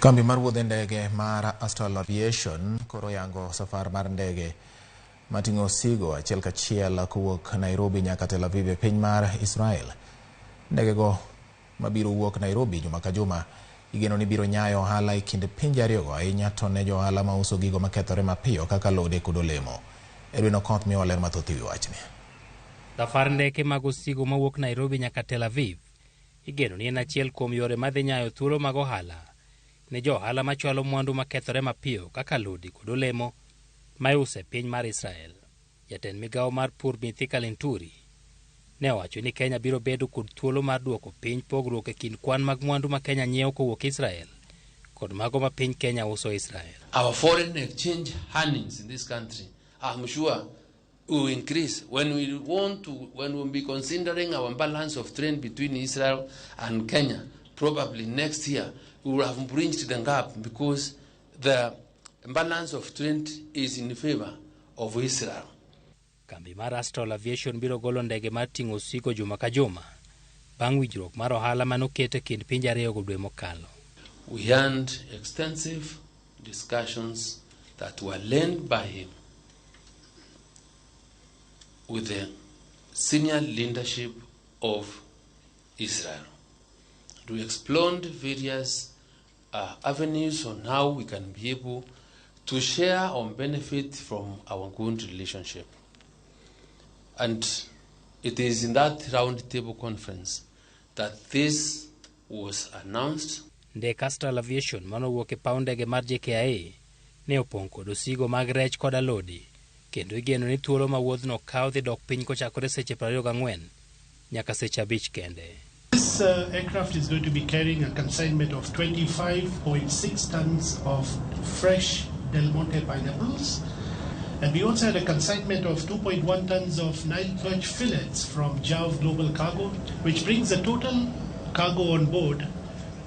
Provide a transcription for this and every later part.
Kambi mar wuodhe ndege mar Astral Aviation koro yango safar mar ndege mating'o osigo achiel kachiel kowuok Nairobi nyaka Tel Aviv e piny mar Israel. Ndegego mabiro wuok Nairobi juma ka juma igeno ni biro nyayo ohala e kind pinje ariyogo ahinya to ne jo ohala mauso gigo makethore mapiyo kaka alode kod olemo. Edwin Okoth miyowa ler mathoth e wi wachni. Safar ndeke mag osigo mawuok Nairobi nyaka Tel Aviv igeno ni en achiel kuom yore madhi nyayo thuolo mag ohala ne jo ohala machwalo mwandu makethore mapiyo kaka alode kod olemo ma iuso e piny mar Israel. Jatend migawo mar pur Mithika Linturi ne owacho ni Kenya biro bedo kod thuolo mar duoko piny pogruok e kind kwan mag mwandu ma Kenya nyiewo kowuok Israel kod mago ma piny Kenya uso Israel. Our foreign exchange earnings in this country, I'm sure, will increase when we want to, when we'll be considering our balance of trade between Israel and Kenya. Probably next year we will have bridged the gap because the balance of trade is in favor of Israel. Kambi mar Astral Aviation biro golo ndege mar ting'o osigo juma ka juma bang' winjruok mar ohala manoket e kind pinje ariyogo dwe mokalo. We had extensive discussions that were led by him with the senior leadership of Israel. We explored various avenues on how we can be able to share or benefit from our good relationship. And it is in that roundtable conference that this was announced. Ndek Astral Aviation manowuok e paw ndege mar JKIA ne opong' kod osigo mag rech kod alode kendo igeno ni thuolo ma wuodhno kawo dhi dok piny kochakore seche 24 nyaka seche 5 kende. This aircraft is going to be carrying a consignment of 25.6 tons of fresh Del Monte pineapples. And we also had a consignment of 2.1 tons of Nile perch fillets from Jav Global Cargo, which brings the total cargo on board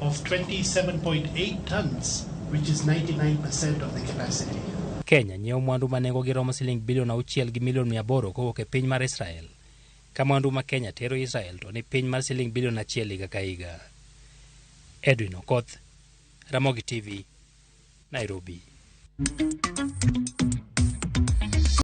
of 27.8 tons, which is 99% of the capacity. Kenya nyiewo mwandu ma nengogi romo siling bilion 6 gi milion 800 kowuok e piny mar Israel, ka mwandu ma Kenya tero Israel to ni piny mar siling bilion 1 higa ka higa. Edwin Okoth, Ramogi TV, Nairobi.